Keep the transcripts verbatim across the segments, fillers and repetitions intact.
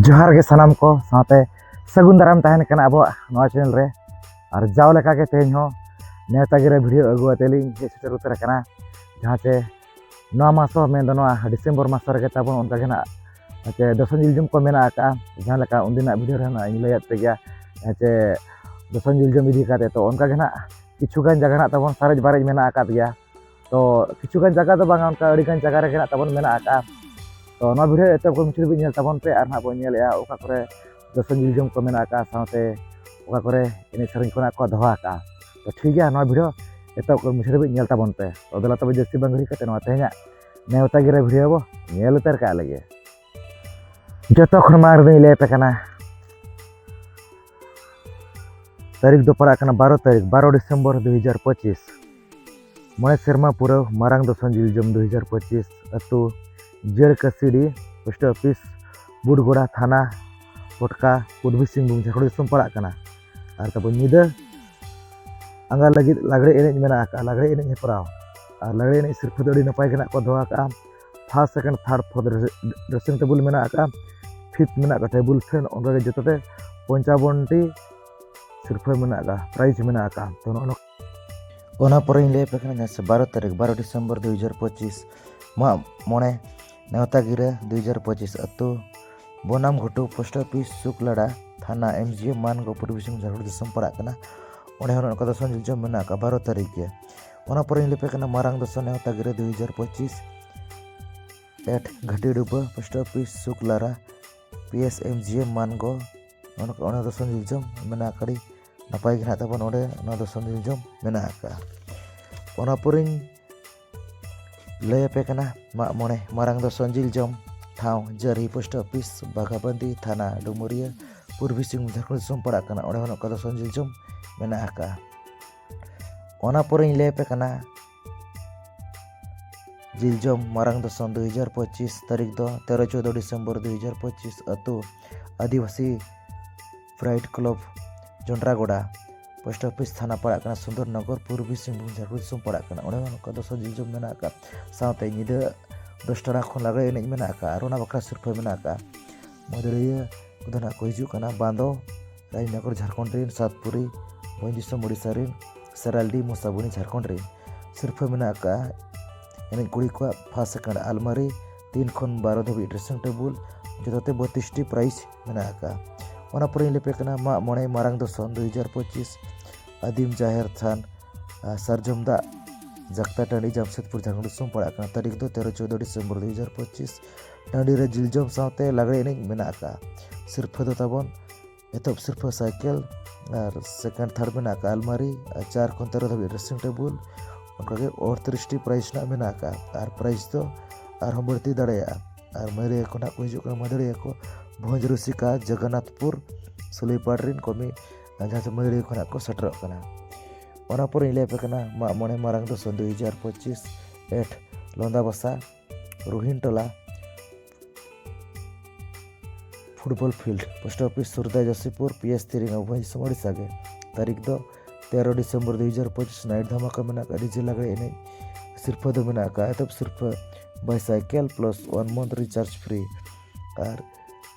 ᱡᱚᱦᱟᱨ ᱜᱮ ᱥᱟᱱᱟᱢ ᱠᱚ, ᱥᱟᱶᱛᱮ ᱥᱟᱹᱜᱩᱱ ᱫᱟᱨᱟᱢ ᱛᱟᱦᱮᱱ ᱠᱟᱱᱟ ᱟᱵᱚᱣᱟᱜ ᱱᱚᱣᱟ ᱪᱮᱱᱮᱞ ᱨᱮ᱾ ᱟᱨ ᱡᱟᱣ ᱞᱮᱠᱟ ᱜᱮ ᱛᱮᱦᱮᱧ ᱦᱚᱸ ᱱᱮᱣᱛᱟ ᱜᱤᱨᱟᱹ ᱵᱷᱤᱰᱤᱭᱳ ᱟᱹᱜᱩ ᱟᱛᱮ ᱞᱤᱧ ᱦᱮᱡ ᱥᱮᱴᱮᱨ ᱩᱛᱟᱹᱨ ᱟᱠᱟᱱᱟ, ᱡᱟᱦᱟᱸ ᱪᱮ ᱱᱚᱣᱟ ᱢᱟᱥ ᱦᱚᱸ, ᱢᱮᱱᱫᱚ ᱱᱚᱣᱟ ᱰᱤᱥᱮᱢᱵᱚᱨ ᱢᱟᱥ ᱨᱮᱜᱮ ᱛᱟᱵᱚᱱ ᱚᱱᱠᱟ ᱜᱮ ᱱᱟᱜ ᱪᱮ ᱫᱚᱥᱚᱱ ᱡᱤᱞᱡᱚᱢ ᱠᱚ ᱢᱮᱱᱟᱜ ᱟᱠᱟᱫᱼᱟ᱾ ᱡᱟᱦᱟᱸ ᱞᱮᱠᱟ ᱩᱱᱫᱤᱱᱟᱜ ᱵᱷᱤᱰᱤᱭᱳ ᱨᱮ ᱱᱟᱜ ᱤᱧ ᱞᱟᱹᱭᱟᱫ ᱯᱮ ᱜᱮᱭᱟ, ᱪᱮ ᱫᱚᱥᱚᱱ ᱡᱤᱞᱡᱚᱢ ᱤᱫᱤ ᱠᱟᱛᱮ, ᱛᱚ ᱚᱱᱠᱟ ᱜᱮ ᱱᱟᱜ ᱠᱤᱪᱷᱩ ᱜᱟᱱ ᱡᱟᱭᱜᱟ ᱱᱟᱜ ᱛᱟᱵᱚᱱ ᱥᱟᱨᱮᱡ ᱵᱟᱨᱮᱡ ᱢᱮᱱᱟᱜ ᱟᱠᱟᱫ ᱜᱮᱭᱟ᱾ ᱛᱚ ᱠᱤᱪᱷᱩ ᱜᱟᱱ ᱡᱟᱭᱜᱟ ᱫᱚ ᱵᱟᱝᱟ, ᱚᱱᱠᱟ ᱟᱹᱰᱤ ᱜᱟᱱ ᱡᱟᱭᱜᱟ ᱨᱮᱜᱮ ᱱᱟᱜ ᱛᱟᱵᱚᱱ ᱢᱮᱱᱟᱜ ᱟᱠᱟᱫᱼᱟ᱾ ᱛᱚ ᱱᱚᱣᱟ ᱵᱷᱤᱰᱤᱭᱳ ᱮᱛᱚᱦᱚᱵ ᱠᱷᱚᱱ ᱢᱩᱪᱟᱹᱫ ᱫᱷᱟᱹᱵᱤᱡ ᱧᱮᱞ ᱛᱟᱵᱚᱱ ᱯᱮ, ᱟᱨ ᱱᱟᱜ ᱵᱚᱱ ᱧᱮᱞᱮᱜᱼᱟ ᱚᱠᱟ ᱠᱚᱨᱮ ᱫᱚᱥᱚᱱ ᱡᱤᱞᱡᱚᱢ ᱠᱚ ᱢᱮᱱᱟᱜ ᱟᱠᱟᱫᱼᱟ, ᱥᱟᱶᱛᱮ ᱚᱠᱟ ᱠᱚᱨᱮ ᱮᱱᱮᱡ ᱥᱮᱨᱮᱧ ᱠᱚ ᱱᱟᱜ ᱠᱚ ᱫᱚᱦᱚ ᱟᱠᱟᱫᱼᱟ᱾ ᱛᱚ ᱴᱷᱤᱠ ᱜᱮᱭᱟ, ᱱᱚᱣᱟ ᱵᱷᱤᱰᱤᱭᱳ ᱮᱛᱚᱦᱚᱵ ᱠᱷᱚᱱ ᱢᱩᱪᱟᱹᱫ ᱫᱷᱟᱹᱵᱤᱡ ᱧᱮᱞ ᱛᱟᱵᱚᱱ ᱯᱮ᱾ ᱛᱚ ᱫᱮᱞᱟ ᱛᱚᱵᱮ ᱡᱟᱹᱥᱛᱤ ᱵᱟᱝ ᱜᱷᱟᱹᱲᱤ ᱠᱟᱛᱮ ᱱᱚᱣᱟ ᱛᱮᱦᱮᱧᱟᱜ ᱱᱮᱣᱛᱟ ᱜᱤᱨᱟᱹ ᱵᱷᱤᱰᱤᱭᱳ ᱵᱚ ᱧᱮᱞ ᱩᱛᱟᱹᱨ ᱠᱟᱜ ᱞᱮᱜᱮ᱾ ᱡᱚᱛᱚ ᱠᱷᱚᱱ ᱢᱟᱲᱟᱝ ᱨᱮᱫᱚᱧ ᱞᱟᱹᱭ ᱟᱯᱮ ᱠᱟᱱᱟ, ᱛᱟᱹᱨᱤᱠᱷ ᱫᱚ ᱯᱟᱲᱟᱜ ᱠᱟᱱᱟ ᱵᱟᱨᱚ ᱛᱟᱹᱨᱤᱠᱷ, ᱵᱟᱨᱚ ᱰᱤᱥᱮᱢᱵᱚᱨ ᱫᱩ ᱦᱟᱡᱟᱨ ᱯᱚᱸᱪᱤᱥ᱾ ᱢᱚᱬᱮ ᱥᱮᱨᱢᱟ ᱯᱩᱨᱟᱹᱣ ᱢᱟᱨᱟᱝ ᱫᱚᱥᱚᱱ ᱡᱤᱞᱡᱚᱢ ᱫᱩ ᱦᱟᱡᱟᱨ ᱯᱚᱸᱪᱤᱥ, ᱟᱹᱛᱩ ᱡᱟᱹᱲ ᱠᱟᱹᱥᱤᱰᱤ, ᱯᱳᱥᱴ ᱚᱯᱷᱤᱥ ᱵᱩᱰᱜᱚᱲᱟ, ᱛᱷᱟᱱᱟ ᱯᱚᱴᱠᱟ, ᱯᱩᱨᱵᱤ ᱥᱤᱝᱵᱷᱩᱢ, ᱡᱷᱟᱲᱠᱷᱚᱸᱰ ᱫᱤᱥᱚᱢ ᱯᱟᱲᱟᱜ ᱠᱟᱱᱟ᱾ ᱟᱨ ᱛᱟᱵᱚᱱ ᱧᱤᱫᱟᱹ ᱟᱸᱜᱟ ᱞᱟᱹᱜᱤᱫ ᱞᱟᱜᱽᱲᱮ ᱮᱱᱮᱡ ᱢᱮᱱᱟᱜ ᱟᱠᱟᱫᱼᱟ, ᱞᱟᱜᱽᱲᱮ ᱮᱱᱮᱡ ᱦᱮᱯᱨᱟᱣ᱾ ᱟᱨ ᱞᱟᱜᱽᱲᱮ ᱮᱱᱮᱡ ᱥᱤᱨᱯᱷᱟᱹ ᱫᱚ ᱟᱹᱰᱤ ᱱᱟᱯᱟᱭ ᱜᱮ ᱱᱟᱜ ᱠᱚ ᱫᱚᱦᱚ ᱟᱠᱟᱫᱼᱟ᱾ First, second, third, fourth dressing table ᱢᱮᱱᱟᱜ ᱟᱠᱟᱫᱼᱟ, ᱯᱷᱤᱯᱛᱷ ᱢᱮᱱᱟᱜ ᱟᱠᱟᱫᱼᱟ ᱴᱮᱵᱩᱞ ᱯᱷᱮᱱ, ᱚᱱᱠᱟᱜᱮ ᱡᱚᱛᱚᱛᱮ ᱯᱚᱧᱪᱟᱵᱚᱱᱴᱤ ᱥᱤᱨᱯᱷᱟᱹ ᱢᱮᱱᱟᱜ ᱟᱠᱟᱫᱼᱟ, ᱯᱨᱟᱭᱤᱡᱽ ᱢᱮᱱᱟᱜ ᱟᱠᱟᱫᱼᱟ᱾ ᱛᱚ ᱱᱚᱜᱼᱚ ᱱᱚ-, ᱚᱱᱟ ᱯᱚᱨᱮᱧ ᱞᱟᱹᱭ ᱟᱯᱮ ᱠᱟᱱᱟ, ᱡᱟᱦᱟᱸ ᱥᱮ ᱵᱟᱨᱚ ᱛᱟᱹᱨᱤᱠᱷ, ᱵᱟᱨᱚ ᱰᱤᱥᱮᱢᱵᱚᱨ ᱫᱩ ᱦᱟᱡᱟᱨ ᱯᱚᱸᱪᱤᱥ, ᱢᱟᱜ ᱢᱚᱬᱮ ᱱᱮᱣᱛᱟ ᱜᱤᱨᱟᱹ ᱫᱩ ᱦᱟᱡᱟᱨ ᱯᱚᱸᱪᱤᱥ, ᱟᱹᱛᱩ ᱵᱚᱱᱟᱢ ᱜᱷᱩᱴᱩ, ᱯᱳᱥᱴ ᱚᱯᱷᱤᱥ ᱥᱩᱠᱞᱟᱲᱟ, ᱛᱷᱟᱱᱟ ᱮᱢ ᱡᱤ ᱮᱢ ᱢᱟᱱᱜᱚ, ᱯᱩᱨᱵᱤ ᱥᱤᱝᱵᱷᱩᱢ, ᱡᱷᱟᱲᱠᱷᱚᱸᱰ ᱫᱤᱥᱚᱢ ᱯᱟᱲᱟᱜ ᱠᱟᱱᱟ᱾ ᱚᱸᱰᱮ ᱦᱚᱸ ᱱᱚᱝᱠᱟ ᱫᱚᱥᱚᱱ ᱡᱤᱞᱡᱚᱢ ᱢᱮᱱᱟᱜ ᱟᱠᱟᱫᱼᱟ ᱵᱟᱨᱚ ᱛᱟᱹᱨᱤᱠᱷ ᱜᱮ᱾ ᱚᱱᱟ ᱯᱚᱨᱮᱧ ᱞᱟᱹᱭ ᱟᱯᱮ ᱠᱟᱱᱟ ᱢᱟᱨᱟᱝ ᱫᱚᱥᱚᱱ ᱱᱮᱣᱛᱟ ᱜᱤᱨᱟᱹ ᱫᱩ ᱦᱟᱡᱟᱨ ᱯᱚᱸᱪᱤᱥ, ᱮᱴ ᱜᱷᱟᱹᱴᱤᱰᱩᱵᱟᱹ, post office Suklara, P S M G M Mango, ᱚᱱᱟ ᱫᱚᱥᱚᱱ ᱡᱤᱞᱡᱚᱢ ᱢᱮᱱᱟᱜ ᱟᱠᱟᱫᱼᱟ᱾ ᱟᱹᱰᱤ ᱱᱟᱯᱟᱭ ᱜᱮ ᱱᱟᱦᱟᱜ ᱛᱟᱵᱚᱱ ᱚᱸᱰᱮ ᱚᱱᱟ ᱫᱚᱥᱚᱱ ᱡᱤᱞᱡᱚᱢ ᱢᱮᱱᱟᱜ ᱟᱠᱟᱫᱼᱟ᱾ ᱚᱱᱟ ᱯᱚᱨᱮᱧ ᱞᱟᱹᱭ ᱟᱯᱮ ᱠᱟᱱᱟ ᱢᱟᱜ ᱢᱚᱬᱮ ᱢᱟᱨᱟᱝ ᱫᱚᱥᱚᱱ ᱡᱤᱞᱡᱚᱢ ᱴᱷᱟᱶ ᱡᱟᱹᱨᱦᱤ, ᱯᱳᱥᱴ ᱚᱯᱷᱤᱥ ᱵᱟᱜᱷᱟᱵᱟᱱᱫᱤ, ᱛᱷᱟᱱᱟ ᱰᱩᱢᱩᱨᱤᱭᱟᱹ, ᱯᱩᱨᱵᱤ ᱥᱤᱝᱵᱷᱩᱢ, ᱡᱷᱟᱲᱠᱷᱚᱸᱰ ᱫᱤᱥᱚᱢ ᱯᱟᱲᱟᱜ ᱠᱟᱱᱟ᱾ ᱚᱸᱰᱮ ᱦᱚᱸ ᱱᱚᱝᱠᱟ ᱫᱚᱥᱚᱱ ᱡᱤᱞᱡᱚᱢ ᱢᱮᱱᱟᱜ ᱟᱠᱟᱫᱼᱟ᱾ ᱚᱱᱟ ᱯᱚᱨᱮᱧ ᱞᱟᱹᱭ ᱟᱯᱮ ᱠᱟᱱᱟ ᱡᱤᱞᱡᱚᱢ ᱢᱟᱨᱟᱝ ᱫᱚᱥᱚᱱ ᱫᱩ ᱦᱟᱡᱟᱨ ᱯᱚᱸᱪᱤᱥ, ᱛᱟᱹᱨᱤᱠᱷ ᱫᱚ ᱛᱮᱨᱚ ᱪᱳᱫᱽᱫᱚ ᱰᱤᱥᱮᱢᱵᱚᱨ ᱫᱩ ᱦᱟᱡᱟᱨ ᱯᱚᱸᱪᱤᱥ, ᱟᱹᱛᱩ ᱟᱹᱫᱤᱵᱟᱹᱥᱤ ᱯᱨᱟᱭᱤᱰ ᱠᱞᱟᱵᱽ ᱡᱚᱱᱰᱨᱟᱜᱚᱰᱟ, ᱯᱳᱥᱴ ᱚᱯᱷᱤᱥ ᱛᱷᱟᱱᱟ ᱯᱟᱲᱟᱜ ᱠᱟᱱᱟ ᱥᱩᱱᱫᱚᱨᱱᱚᱜᱚᱨ, ᱯᱩᱨᱵᱤ ᱥᱤᱝᱵᱷᱩᱢ, ᱡᱷᱟᱲᱠᱷᱚᱸᱰ ᱫᱤᱥᱚᱢ ᱯᱟᱲᱟᱜ ᱠᱟᱱᱟ᱾ ᱚᱸᱰᱮ ᱦᱚᱸ ᱱᱚᱝᱠᱟ ᱫᱚᱥᱚᱱ ᱡᱤᱞᱡᱚᱢ ᱢᱮᱱᱟᱜ ᱟᱠᱟᱫ᱾ ᱥᱟᱶᱛᱮ ᱧᱤᱫᱟᱹ ᱫᱚᱥ ᱴᱟᱲᱟᱝ ᱠᱷᱚᱱ ᱞᱟᱜᱽᱲᱮ ᱮᱱᱮᱡ ᱢᱮᱱᱟᱜ ᱟᱠᱟᱫ ᱟᱨ ᱚᱱᱟ ᱵᱟᱠᱷᱨᱟ ᱥᱤᱨᱯᱷᱟᱹ ᱢᱮᱱᱟᱜ ᱟᱠᱟᱫ᱾ ᱢᱟᱹᱫᱟᱹᱲᱤᱭᱟᱹ ᱠᱚᱫᱚ ᱱᱟᱦᱟᱜ ᱠᱚ ᱦᱤᱡᱩᱜ ᱠᱟᱱᱟ ᱵᱟᱸᱫᱚ, ᱨᱟᱡᱽᱱᱚᱜᱚᱨ ᱡᱷᱟᱲᱠᱷᱚᱸᱰ ᱨᱮᱱ, ᱥᱟᱛᱯᱩᱨᱤ ᱵᱷᱚᱸᱡᱽ ᱫᱤᱥᱚᱢ ᱳᱰᱤᱥᱟ ᱨᱮᱱ, ᱥᱮᱨᱟᱞᱰᱤ ᱢᱚᱥᱟᱵᱩᱱᱤ ᱡᱷᱟᱲᱠᱷᱚᱸᱰ ᱨᱮᱱ᱾ ᱥᱤᱨᱯᱷᱟᱹ ᱢᱮᱱᱟᱜ ᱟᱠᱟᱫᱼᱟ ᱮᱱᱮᱡ ᱠᱩᱲᱤ ᱠᱚᱣᱟᱜ ᱯᱷᱟᱥᱴ ᱥᱮᱠᱮᱱᱰ ᱟᱞᱢᱟᱨᱤ, ᱛᱤᱱ ᱠᱷᱚᱱ ᱵᱟᱨᱚ ᱫᱷᱟᱹᱵᱤᱡ ᱰᱨᱮᱥᱤᱝ ᱴᱮᱵᱩᱞ, ᱡᱚᱛᱚᱛᱮ ᱵᱚᱛᱤᱥ ᱴᱤ ᱯᱨᱟᱭᱤᱡᱽ ᱢᱮᱱᱟᱜ ᱟᱠᱟᱫᱼᱟ᱾ ᱚᱱᱟ ᱯᱚᱨᱮᱧ ᱞᱟᱹᱭ ᱟᱯᱮ ᱠᱟᱱᱟ ᱢᱟᱜ ᱢᱚᱬᱮ ᱢᱟᱨᱟᱝ ᱫᱚᱥᱚᱱ ᱫᱩ ᱦᱟᱡᱟᱨ ᱯᱚᱸᱪᱤᱥ, ᱟᱹᱫᱤᱢ ᱡᱟᱦᱮᱨ ᱛᱷᱟᱱ, ᱟᱨ ᱥᱟᱨᱡᱚᱢ ᱫᱟᱜ ᱡᱟᱠᱛᱟ ᱴᱟᱺᱰᱤ, ᱡᱟᱢᱥᱮᱫᱽᱯᱩᱨ, ᱡᱷᱟᱲᱠᱷᱚᱸᱰ ᱫᱤᱥᱚᱢ ᱯᱟᱲᱟᱜ ᱠᱟᱱᱟ᱾ ᱛᱟᱹᱨᱤᱠᱷ ᱫᱚ ᱛᱮᱨᱚ ᱪᱳᱫᱽᱫᱳ ᱰᱤᱥᱮᱢᱵᱚᱨ ᱫᱩ ᱦᱟᱡᱟᱨ ᱯᱚᱸᱪᱤᱥ᱾ ᱴᱟᱺᱰᱤ ᱨᱮ ᱡᱤᱞ ᱡᱚᱢ ᱥᱟᱶᱛᱮ ᱞᱟᱜᱽᱲᱮ ᱮᱱᱮᱡ ᱢᱮᱱᱟᱜ ᱟᱠᱟᱫᱼᱟ᱾ ᱥᱤᱨᱯᱷᱟᱹ ᱫᱚ ᱛᱟᱵᱚᱱ ᱮᱛᱚᱦᱚᱵ ᱥᱤᱨᱯᱷᱟᱹ ᱥᱟᱭᱠᱮᱞ, ᱟᱨ ᱥᱮᱠᱮᱱᱰ ᱛᱷᱟᱨᱰ ᱢᱮᱱᱟᱜ ᱟᱠᱟᱫᱼᱟ ᱟᱞᱢᱟᱨᱤ, ᱟᱨ ᱪᱟᱨ ᱠᱷᱚᱱ ᱛᱮᱨᱚ ᱫᱷᱟᱹᱵᱤᱡ ᱰᱨᱮᱥᱤᱝ ᱴᱮᱵᱩᱞ, ᱚᱱᱠᱟᱜᱮ ᱟᱴᱛᱨᱤᱥ ᱴᱤ ᱯᱨᱟᱭᱤᱡᱽ ᱨᱮᱱᱟᱜ ᱢᱮᱱᱟᱜ ᱟᱠᱟᱫᱼᱟ᱾ ᱟᱨ ᱯᱨᱟᱭᱤᱡᱽ ᱫᱚ ᱟᱨᱦᱚᱸ ᱵᱟᱹᱲᱛᱤ ᱫᱟᱲᱮᱭᱟᱜᱼᱟ᱾ ᱟᱨ ᱢᱟᱹᱫᱟᱹᱲᱤᱭᱟᱹ ᱠᱷᱚᱱᱟᱜ ᱠᱚ ᱦᱤᱡᱩᱜ ᱠᱟᱱᱟ ᱢᱟᱹᱫᱟᱹᱲᱤᱭᱟᱹ ᱠᱚ ᱵᱷᱚᱸᱡᱽ ᱨᱩᱥᱤᱠᱟ ᱡᱚᱜᱚᱱᱱᱟᱛᱷᱯᱩᱨ ᱥᱩᱞᱟᱹᱭᱯᱟᱲ ᱨᱮᱱ ᱠᱚᱢᱤ, ᱡᱟᱦᱟᱸ ᱫᱚ ᱢᱟᱹᱫᱟᱹᱲᱤᱭᱟᱹ ᱠᱷᱚᱱᱟᱜ ᱠᱚ ᱥᱮᱴᱮᱨᱚᱜ ᱠᱟᱱᱟ᱾ ᱚᱱᱟ ᱯᱚᱨᱮᱧ ᱞᱟᱹᱭ ᱟᱯᱮ ᱠᱟᱱᱟ ᱢᱟᱜ ᱢᱚᱬᱮ ᱢᱟᱨᱟᱝ ᱫᱚᱥᱚᱱ ᱫᱩ ᱦᱟᱡᱟᱨ ᱯᱚᱸᱪᱤᱥ, ᱮᱴ ᱞᱚᱸᱫᱟ ᱵᱟᱥᱟ, ᱨᱩᱦᱤᱱ ᱴᱚᱞᱟ, football field, post office Surda Josipur, P S Tiring ᱚᱵᱷᱚᱭ ᱫᱤᱥᱚᱢ ᱳᱰᱤᱥᱟ ᱜᱮ᱾ ᱛᱟᱹᱨᱤᱠᱷ ᱫᱚ ᱛᱮᱨᱚ ᱰᱤᱥᱮᱢᱵᱚᱨ ᱫᱩ ᱦᱟᱡᱟᱨ ᱯᱚᱸᱪᱤᱥ, ᱱᱟᱭᱤᱴ ᱫᱷᱟᱢᱟᱠᱟ ᱢᱮᱱᱟᱜ ᱟᱠᱟᱫᱼᱟ, ᱰᱤᱡᱮ ᱞᱟᱜᱽᱲᱮ ᱮᱱᱮᱡ᱾ ᱥᱤᱨᱯᱷᱟᱹ ᱫᱚ ᱢᱮᱱᱟᱜ ᱟᱠᱟᱫᱼᱟ ᱮᱛᱚᱦᱚᱵ ᱥᱤᱨᱯᱷᱟᱹ ᱵᱟᱭᱥᱟᱭᱠᱮᱞ plus one month recharge free, ᱟᱨ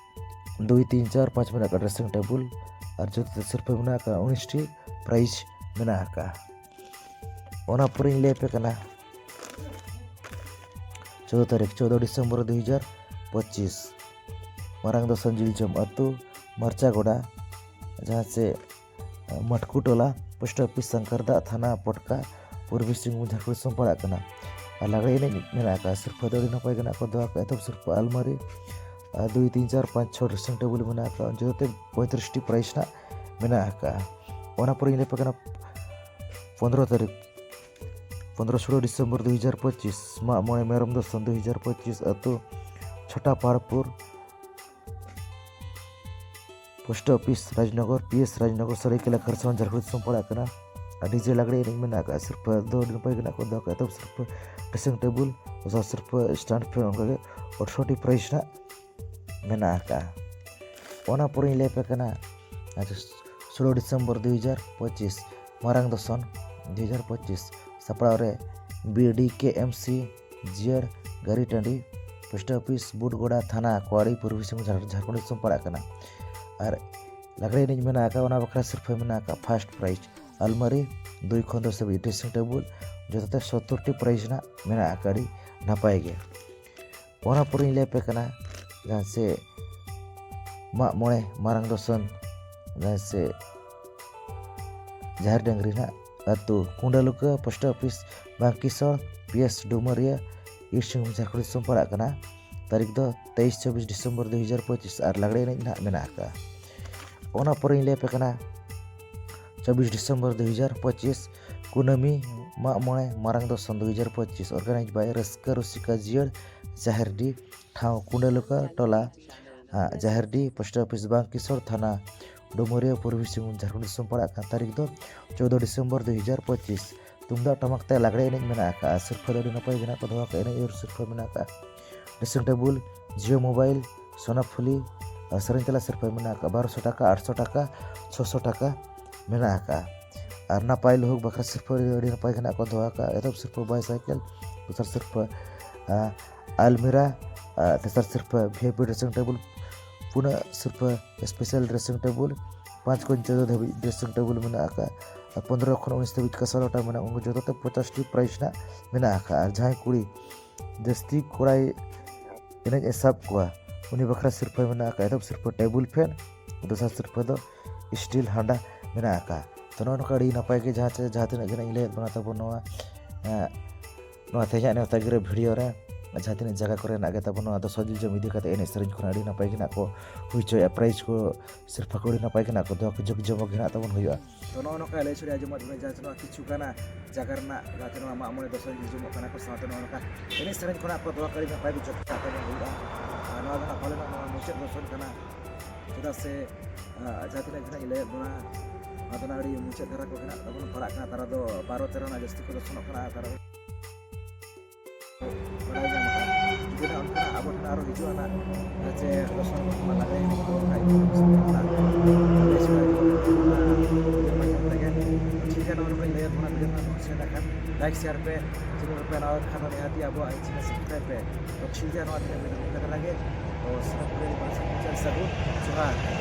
ᱫᱩᱭ, ᱛᱤᱱ, ᱪᱟᱨ, ᱯᱟᱸᱪ ᱢᱮᱱᱟᱜ ᱟᱠᱟᱫᱼᱟ ᱰᱨᱮᱥᱤᱝ ᱴᱮᱵᱩᱞ, ᱟᱨ ᱡᱚᱛᱚ ᱥᱤᱨᱯᱷᱟᱹ ᱢᱮᱱᱟᱜ ᱟᱠᱟᱫᱼᱟ ᱩᱱᱤᱥ ᱴᱤ ᱯᱨᱟᱭᱤᱡᱽ ᱢᱮᱱᱟᱜ ᱟᱠᱟᱫᱼᱟ᱾ ᱚᱱᱟ ᱯᱚᱨᱮᱧ ᱞᱟᱹᱭ ᱟᱯᱮ ᱠᱟᱱᱟ ᱪᱳᱫᱽᱫᱳ ᱛᱟᱹᱨᱤᱠᱷ, ᱪᱳᱫᱽᱫᱳ ᱰᱤᱥᱮᱢᱵᱚᱨ ᱫᱩ ᱦᱟᱡᱟᱨ ᱯᱚᱸᱪᱤᱥ, ᱢᱟᱨᱟᱝ ᱫᱚᱥᱚᱱ ᱡᱤᱞ ᱡᱚᱢ ᱟᱹᱛᱩ, ᱢᱟᱨᱪᱟ ᱜᱚᱰᱟ, ᱡᱟᱦᱟᱸ ᱪᱮ ᱢᱟᱴᱠᱩ ᱴᱚᱞᱟ, ᱯᱳᱥᱴ ᱚᱯᱷᱤᱥ ᱥᱟᱝᱠᱟᱨ ᱫᱟᱜ, ᱛᱷᱟᱱᱟ ᱯᱚᱴᱠᱟ, ᱯᱩᱨᱵᱤ ᱥᱤᱝᱵᱷᱩᱢ, ᱡᱷᱟᱲᱠᱷᱚᱸᱰ ᱫᱤᱥᱚᱢ ᱯᱟᱲᱟᱜ ᱠᱟᱱᱟ᱾ ᱟᱨ ᱞᱟᱜᱽᱲᱮ ᱮᱱᱮᱡ ᱢᱮᱱᱟᱜ ᱟᱠᱟᱫᱼᱟ᱾ ᱥᱤᱨᱯᱷᱟᱹ ᱫᱚ ᱟᱹᱰᱤ ᱱᱟᱯᱟᱭ ᱜᱮ ᱢᱮᱱᱟᱜ ᱟᱠᱟᱫ, ᱫᱚᱦᱚ ᱟᱠᱟᱫ ᱮᱛᱚᱦᱚᱵ ᱥᱤᱨᱯᱷᱟᱹ ᱟᱞᱢᱟᱨᱤ, ᱟᱨ ᱫᱩᱭ, ᱛᱤᱱ, ᱪᱟᱨ, ᱯᱟᱸᱪ, ᱪᱷᱚ ᱰᱨᱮᱥᱤᱝ ᱴᱮᱵᱩᱞ ᱢᱮᱱᱟᱜ ᱟᱠᱟᱫᱼᱟ, ᱡᱚᱛᱚᱛᱮ ᱯᱚᱸᱭᱛᱨᱤᱥ ᱴᱤ ᱯᱨᱟᱭᱤᱡᱽ ᱨᱮᱱᱟᱜ ᱢᱮᱱᱟᱜ ᱟᱠᱟᱫᱼᱟ᱾ ᱚᱱᱟ ᱯᱚᱨᱮᱧ ᱞᱟᱹᱭ ᱟᱯᱮ ᱠᱟᱱᱟ ᱯᱚᱱᱫᱽᱨᱚ ᱛᱟᱹᱨᱤᱠᱷ, ᱯᱚᱱᱫᱽᱨᱚ ᱥᱳᱞᱳ ᱰᱤᱥᱮᱢᱵᱚᱨ ᱫᱩ ᱦᱟᱡᱟᱨ ᱯᱚᱸᱪᱤᱥ, ᱢᱟᱜ ᱢᱚᱬᱮ ᱢᱮᱨᱚᱢ ᱫᱚᱥᱚᱱ ᱫᱩ ᱦᱟᱡᱟᱨ ᱯᱚᱸᱪᱤᱥ, ᱟᱹᱛᱩ Chhota Paharpur, post office Rajnagar, P S Rajnagar, Saraikela Kharsawan, Jharkhand ᱫᱤᱥᱚᱢ ᱯᱟᱲᱟᱜ ᱠᱟᱱᱟ᱾ ᱟᱨ ᱰᱤᱡᱮ ᱞᱟᱜᱽᱲᱮ ᱮᱱᱮᱡ ᱢᱮᱱᱟᱜ ᱟᱠᱟᱫᱼᱟ᱾ ᱥᱤᱨᱯᱷᱟᱹ ᱫᱚ ᱟᱹᱰᱤ ᱱᱟᱯᱟᱭ ᱜᱮ ᱢᱮᱱᱟᱜ ᱟᱠᱟᱫ, ᱫᱚᱦᱚ ᱠᱟᱜᱼᱟ ᱮᱛᱚᱦᱚᱵ ᱥᱤᱨᱯᱷᱟᱹ ᱰᱨᱮᱥᱤᱝ ᱴᱮᱵᱩᱞ, ᱫᱚᱥᱟᱨ ᱥᱤᱨᱯᱷᱟᱹ ᱥᱴᱮᱱᱰ ᱯᱷᱮᱱ, ᱚᱱᱠᱟᱜᱮ ᱟᱴᱷᱨᱚ ᱴᱤ ᱯᱨᱟᱭᱤᱡᱽ ᱨᱮᱱᱟᱜ ᱢᱮᱱᱟᱜ ᱟᱠᱟᱫᱼᱟ᱾ ᱚᱱᱟ ᱯᱚᱨᱮᱧ ᱞᱟᱹᱭ ᱟᱯᱮ ᱠᱟᱱᱟ ᱟᱪᱪᱷᱟ, ᱥᱳᱞᱳ ᱰᱤᱥᱮᱢᱵᱚᱨ ᱫᱩ ᱦᱟᱡᱟᱨ ᱯᱚᱸᱪᱤᱥ, ᱢᱟᱨᱟᱝ ᱫᱚᱥᱚᱱ ᱫᱩ ᱦᱟᱡᱟᱨ ᱯᱚᱸᱪᱤᱥ, ᱥᱟᱯᱲᱟᱣ ᱨᱮ ᱵᱤ ᱰᱤ ᱠᱮ ᱮᱢ ᱥᱤ, ᱡᱤᱭᱟᱹᱲ ᱜᱟᱹᱨᱤ ᱴᱟᱺᱰᱤ, ᱯᱳᱥᱴ ᱚᱯᱷᱤᱥ, ᱵᱩᱴᱜᱚᱰᱟ ᱛᱷᱟᱱᱟ, ᱠᱚᱣᱟᱲᱤ, ᱯᱩᱨᱵᱤ ᱥᱤᱝᱵᱷᱩᱢ, ᱡᱷᱟᱲ- ᱡᱷᱟᱲᱠᱷᱚᱸᱰ ᱫᱤᱥᱚᱢ ᱯᱟᱲᱟᱜ ᱠᱟᱱᱟ᱾ ᱟᱨ ᱞᱟᱜᱽᱲᱮ ᱮᱱᱮᱡ ᱢᱮᱱᱟᱜ ᱟᱠᱟᱫ, ᱚᱱᱟ ᱵᱟᱠᱷᱨᱟ ᱥᱤᱨᱯᱷᱟᱹ ᱢᱮᱱᱟᱜ ᱟᱠᱟᱫ ᱯᱷᱟᱥᱴ ᱯᱨᱟᱭᱤᱡᱽ ᱟᱞᱢᱟᱨᱤ ᱫᱩᱭ ᱠᱷᱚᱱ ᱫᱚᱥ ᱦᱟᱹᱵᱤᱡ ᱰᱨᱮᱥᱤᱝ ᱴᱮᱵᱩᱞ, ᱡᱚᱛᱚᱛᱮ ᱥᱚᱛᱛᱚᱨ ᱴᱤ ᱯᱨᱟᱭᱤᱡᱽ ᱨᱮᱱᱟᱜ ᱢᱮᱱᱟᱜ ᱟᱠᱟᱫ, ᱟᱹᱰᱤ ᱱᱟᱯᱟᱭ ᱜᱮ᱾ ᱚᱱᱟ ᱯᱚᱨᱮᱧ ᱞᱟᱹᱭ ᱟᱯᱮ ᱠᱟᱱᱟ ᱡᱟᱦᱟᱸ ᱥᱮ ᱢᱟᱜ ᱢᱚᱬᱮ ᱢᱟᱨᱟᱝ ᱫᱚᱥᱚᱱ, ᱡᱟᱦᱟᱸ ᱥᱮ ᱡᱟᱦᱮᱨ ᱰᱟᱹᱝᱨᱤ ᱨᱮᱱᱟᱜ ᱟᱹᱛᱩ, Kundaluka post office, Bangkisol, P S Dumaria, East Singhbhum, Jharkhand ᱫᱤᱥᱚᱢ ᱯᱟᱲᱟᱜ ᱠᱟᱱᱟ᱾ ᱛᱟᱹᱨᱤᱠᱷ ᱫᱚ ᱛᱮᱭᱤᱥ ᱪᱚᱵᱵᱤᱥ ᱰᱤᱥᱮᱢᱵᱚᱨ ᱫᱩ ᱦᱟᱡᱟᱨ ᱯᱚᱸᱪᱤᱥ, ᱟᱨ ᱞᱟᱜᱽᱲᱮ ᱮᱱᱮᱡ ᱱᱟᱦᱟᱜ ᱢᱮᱱᱟᱜ ᱟᱠᱟᱫᱼᱟ᱾ ᱚᱱᱟ ᱯᱚᱨᱮᱧ ᱞᱟᱹᱭ ᱟᱯᱮ ᱠᱟᱱᱟ ᱪᱚᱵᱵᱤᱥ ᱰᱤᱥᱮᱢᱵᱚᱨ ᱫᱩ ᱦᱟᱡᱟᱨ ᱯᱚᱸᱪᱤᱥ, ᱠᱩᱱᱟᱹᱢᱤ ᱢᱟᱜ ᱢᱚᱬᱮ ᱢᱟᱨᱟᱝ ᱫᱚᱥᱚᱱ ᱫᱩ ᱦᱟᱡᱟᱨ ᱯᱚᱸᱪᱤᱥ, ᱚᱨᱜᱟᱱᱟᱭᱤᱡᱽ ᱵᱟᱭ ᱨᱟᱹᱥᱠᱟᱹ ᱨᱩᱥᱤᱠᱟ ᱡᱤᱭᱟᱹᱲ ᱡᱟᱦᱮᱨᱰᱤ ᱴᱷᱟᱶ, ᱠᱩᱸᱰᱟᱹᱞᱩᱠᱟᱹ ᱴᱚᱞᱟ, ᱟᱜ, ᱡᱟᱦᱮᱨᱰᱤ ᱯᱳᱥᱴ ᱚᱯᱷᱤᱥ, ᱵᱟᱝᱠᱤᱥᱚᱲ ᱛᱷᱟᱱᱟ, ᱰᱩᱢᱩᱨᱤᱭᱟᱹ, ᱯᱩᱨᱵᱤ ᱥᱤᱝᱵᱷᱩᱢ, ᱡᱷᱟᱲᱠᱷᱚᱸᱰ ᱫᱤᱥᱚᱢ ᱯᱟᱲᱟᱜ ᱠᱟᱱ᱾ ᱛᱟᱹᱨᱤᱠᱷ ᱫᱚ ᱪᱳᱫᱽᱫᱳ ᱰᱤᱥᱮᱢᱵᱚᱨ ᱫᱩ ᱦᱟᱡᱟᱨ ᱯᱚᱸᱪᱤᱥ᱾ ᱛᱩᱢᱫᱟᱜ ᱴᱟᱢᱟᱠ ᱛᱮ ᱞᱟᱜᱽᱲᱮ ᱮᱱᱮᱡ ᱢᱮᱱᱟᱜ ᱟᱠᱟᱫᱼᱟ᱾ ᱥᱤᱨᱯᱷᱟᱹ ᱫᱚ ᱟᱹᱰᱤ ᱱᱟᱯᱟᱭ ᱜᱮ ᱱᱟᱜ ᱠᱚ ᱫᱚᱦᱚ ᱟᱠᱟᱫᱼᱟ, ᱮᱱᱮᱡ ᱟᱹᱨᱩ ᱥᱤᱨᱯᱷᱟᱹ ᱢᱮᱱᱟᱜ ᱟᱠᱟᱫᱼᱟ᱾ ᱰᱨᱮᱥᱤᱝ ᱴᱮᱵᱩᱞ, ᱡᱤᱭᱳ ᱢᱳᱵᱟᱭᱤᱞ, ᱥᱳᱱᱟᱯᱷᱩᱞᱤ, ᱟᱨ ᱥᱮᱨᱮᱧ ᱛᱟᱞᱟ ᱥᱤᱨᱯᱷᱟᱹ ᱢᱮᱱᱟᱜ ᱟᱠᱟᱫᱼᱟ᱾ ᱵᱟᱨᱚᱥᱚ ᱴᱟᱠᱟ, ᱟᱴᱥᱚ ᱴᱟᱠᱟ, ᱪᱷᱚᱥᱚ ᱴᱟᱠᱟ ᱢᱮᱱᱟᱜ ᱟᱠᱟᱫᱼᱟ᱾ ᱟᱨ ᱱᱟᱯᱟᱭ ᱞᱩᱦᱩᱠ ᱵᱟᱠᱷᱨᱟ ᱥᱤᱨᱯᱷᱟᱹ ᱟᱹᱰᱤ ᱱᱟᱯᱟᱭ ᱜᱮ ᱱᱟᱜ ᱠᱚ ᱫᱚᱦᱚ ᱟᱠᱟᱫᱼᱟ᱾ ᱮᱛᱚᱦᱚᱵ ᱥᱤᱨᱯᱷᱟᱹ ᱵᱟᱭᱥᱟᱭᱠᱮᱞ, ᱫᱚᱥᱟᱨ ᱥᱤᱨᱯᱷᱟᱹ, ᱟᱨ ᱟᱞᱢᱤᱨᱟ, ᱟᱨ ᱛᱮᱥᱟᱨ ᱥᱤᱨᱯᱷᱟᱹ ᱵᱷᱤ ᱟᱭ ᱯᱤ ᱰᱨᱮᱥᱤᱝ ᱴᱮᱵᱩᱞ, ᱯᱩᱱᱟᱜ ᱥᱤᱨᱯᱷᱟᱹ ᱥᱯᱮᱥᱟᱞ ᱰᱨᱮᱥᱤᱝ ᱴᱮᱵᱩᱞ, ᱯᱟᱸᱪ ᱠᱷᱚᱱ ᱪᱳᱫᱽᱫᱳ ᱫᱷᱟᱹᱵᱤᱡ ᱰᱨᱮᱥᱤᱝ ᱴᱮᱵᱩᱞ ᱢᱮᱱᱟᱜ ᱟᱠᱟᱫᱼᱟ᱾ ᱟᱨ ᱯᱚᱱᱨᱚ ᱠᱷᱚᱱ ᱩᱱᱤᱥ ᱫᱷᱟᱹᱵᱤᱡ ᱠᱟᱸᱥᱟ ᱞᱚᱴᱟ ᱢᱮᱱᱟᱜᱼᱟ᱾ ᱩᱱᱠᱩ ᱡᱚᱛᱚ ᱛᱮ ᱯᱚᱧᱪᱟᱥ ᱴᱤ ᱯᱨᱟᱭᱤᱡᱽ ᱱᱟᱜ ᱢᱮᱱᱟᱜ ᱟᱠᱟᱫᱼᱟ᱾ ᱟᱨ ᱡᱟᱦᱟᱸᱭ ᱠᱩᱲᱤ ᱡᱟᱹᱥᱛᱤ ᱠᱚᱲᱟᱭ ᱮᱱᱮᱡ ᱮ ᱥᱟᱵ ᱠᱚᱣᱟ, ᱩᱱᱤ ᱵᱟᱠᱷᱨᱟ ᱥᱤᱨᱯᱷᱟᱹ ᱢᱮᱱᱟᱜ ᱟᱠᱟᱫᱼᱟ᱾ ᱮᱛᱚᱦᱚᱵ ᱥᱤᱨᱯᱷᱟᱹ ᱴᱮᱵᱩᱞ ᱯᱷᱮᱱ, ᱫᱚᱥᱟᱨ ᱥᱤᱨᱯᱷᱟᱹ ᱫᱚ ᱥᱴᱤᱞ ᱦᱟᱸᱰᱟ ᱢᱮᱱᱟᱜ ᱟᱠᱟᱫᱼᱟ᱾ ᱛᱚ, ᱱᱚᱜᱼᱚ ᱱᱚᱝᱠᱟ ᱟᱹᱰᱤ ᱱᱟᱯᱟᱭ ᱜᱮ ᱡᱟᱦᱟᱸ ᱪᱮ-, ᱡᱟᱦᱟᱸ ᱛᱤᱱᱟᱹᱜ ᱜᱮ ᱱᱟᱜ ᱤᱧ ᱞᱟᱹᱭᱮᱫ ᱵᱚᱱᱟ ᱛᱟᱵᱚᱱ ᱱᱚᱣᱟ, ᱮᱸ, ᱱᱚᱣᱟ ᱛᱮᱦᱮᱧᱟᱜ ᱱᱮᱣᱛᱟ ᱜᱤᱨᱟᱹ ᱵᱷᱤᱰᱤᱭᱳ ᱨᱮ ᱡᱟᱦᱟᱸ ᱛᱤᱱᱟᱹᱜ ᱡᱟᱭᱜᱟ ᱠᱚᱨᱮᱱᱟᱜ ᱜᱮ ᱛᱟᱵᱚᱱ ᱱᱚᱣᱟ ᱫᱚᱥᱚᱨ ᱡᱚᱡᱚᱢ ᱤᱫᱤ ᱠᱟᱛᱮ ᱮᱱᱮᱡ ᱥᱮᱨᱮᱧ ᱠᱷᱚᱱᱟᱜ ᱟᱹᱰᱤ ᱱᱟᱯᱟᱭ ᱜᱮ ᱱᱟᱜ ᱠᱚ ᱦᱩᱭ ᱦᱚᱪᱚᱭᱮᱫᱼᱟ᱾ ᱯᱨᱟᱭᱤᱡᱽ ᱠᱚ, ᱥᱤᱨᱯᱷᱟᱹ ᱠᱚ ᱟᱹᱰᱤ ᱱᱟᱯᱟᱭ ᱜᱮ ᱱᱟᱜ ᱠᱚ ᱫᱚᱦᱚ ᱠᱚ ᱡᱟᱠ ᱡᱚᱢᱚᱠ ᱜᱮ ᱱᱟᱜ ᱛᱟᱵᱚᱱ ᱦᱩᱭᱩᱜᱼᱟ᱾ ᱛᱚ, ᱱᱚᱜᱼᱚ ᱱᱚᱝᱠᱟ ᱞᱟᱹᱭ ᱥᱟᱰᱮ ᱟᱸᱡᱚᱢᱟᱫ ᱵᱚᱱᱟ ᱡᱟᱦᱟᱸ ᱱᱚᱣᱟ ᱠᱤᱪᱷᱩ ᱜᱟᱱ ᱡᱟᱭᱜᱟ ᱨᱮᱱᱟᱜ ᱡᱟᱦᱟᱸ ᱱᱚᱣᱟ ᱢᱟᱜ ᱢᱚᱬᱮ ᱫᱚᱥᱚᱨ ᱦᱤᱡᱩᱜᱚᱜ ᱠᱟᱱᱟ ᱠᱚ, ᱥᱟᱶᱛᱮ ᱱᱚᱜᱼᱚ ᱱᱚᱝᱠᱟ ᱮᱱᱮᱡ ᱥᱮᱨᱮᱧ ᱠᱷᱚᱱᱟᱜ ᱠᱚ ᱫᱚᱦᱚ ᱠᱚ ᱟᱹᱰᱤ ᱱᱟᱯᱟᱭ ᱜᱮ ᱡᱚᱛᱚ ᱠᱟᱛᱮ ᱵᱚᱱ ᱦᱩᱭᱩᱜᱼᱟ᱾ ᱟᱨ ᱱᱚᱣᱟ ᱫᱚ ᱱᱟᱜ ᱯᱟᱞᱮᱱ ᱱᱚᱣᱟ ᱢᱩᱪᱟᱹᱫ ᱫᱚᱥᱚᱨ ᱠᱟᱱᱟ, ᱪᱮᱫᱟᱜ ᱥᱮ, ᱟᱨ ᱡᱟᱦᱟᱸ ᱛᱤᱱᱟᱹᱜ ᱜᱮ ᱱᱟᱜ ᱤᱧ ᱞᱟᱹᱭᱟᱫ ᱵᱚᱱᱟ, ᱟᱫᱚ ᱱᱟᱜ ᱟᱹᱰᱤ ᱢᱩᱪᱟᱹᱫ ᱫᱷᱟᱨᱟ ᱠᱚᱜᱮ ᱱᱟᱜ ᱛᱟᱵᱚᱱ ᱯᱟᱲᱟᱜ ᱠᱟᱱᱟ᱾ ᱛᱟᱨᱟ ᱫᱚ ᱵᱟᱨᱚ ᱛᱮᱨᱚ ᱱᱟᱜ ᱡᱟᱹᱥᱛᱤ ᱠᱚ ᱫᱚᱥᱚᱱᱚᱜ ᱠᱟᱱᱟ᱾ ᱛᱟᱨᱟ ᱵᱟᱲᱟᱭ ᱧᱟᱢ ᱠᱟᱱᱟ᱾ ᱡᱩᱫᱤ ᱱᱟᱜ ᱚᱱᱠᱟᱱᱟᱜ ᱟᱵᱚ ᱴᱷᱮᱱ ᱟᱨᱚ ᱦᱤᱡᱩᱜᱼᱟ ᱱᱟᱜ, ᱡᱮ ᱫᱚᱥᱚᱱ ᱠᱚ ᱞᱟᱜᱟᱭ ᱠᱚ ᱠᱷᱟᱡ, ᱵᱮᱥ ᱵᱟᱲᱟ ᱜᱮ ᱚᱱᱟ ᱵᱷᱤᱰᱤᱭᱳ ᱢᱟᱫᱽᱫᱷᱚᱢ ᱛᱮᱜᱮ᱾ ᱴᱷᱤᱠ ᱜᱮᱭᱟ, ᱱᱚᱜᱼᱚ ᱱᱚᱝᱠᱟᱧ ᱞᱟᱹᱭᱟᱫ ᱵᱚᱱᱟ ᱵᱷᱤᱰᱤᱭᱳ ᱨᱮᱱᱟᱜ ᱥᱮᱫ ᱟᱠᱟᱱ᱾ ᱞᱟᱭᱤᱠ ᱥᱮᱭᱟᱨ ᱯᱮ, ᱪᱮᱱᱮᱞ ᱨᱮᱯᱮ ᱱᱟᱣᱟ ᱠᱷᱟᱱ ᱫᱚ ᱱᱤᱦᱟᱹᱛᱤ ᱟᱵᱚᱣᱟᱜ ᱪᱮᱱᱮᱞ ᱥᱟᱵᱥᱠᱨᱟᱭᱤᱵ ᱯᱮ᱾ ᱛᱚ ᱴᱷᱤᱠ ᱜᱮᱭᱟ, ᱱᱚᱣᱟ ᱛᱤᱱᱟᱹᱜ ᱵᱷᱤᱰᱤᱭᱳ ᱤᱱᱠᱟ ᱫᱷᱟᱨᱟ ᱜᱮ᱾ ᱛᱚ ᱥᱟᱱᱟᱢ ᱠᱚᱜᱮ ᱟᱹᱰᱤ ᱢᱚᱡᱽ ᱥᱟᱹᱜᱩᱱ ᱡᱚᱦᱟᱨ᱾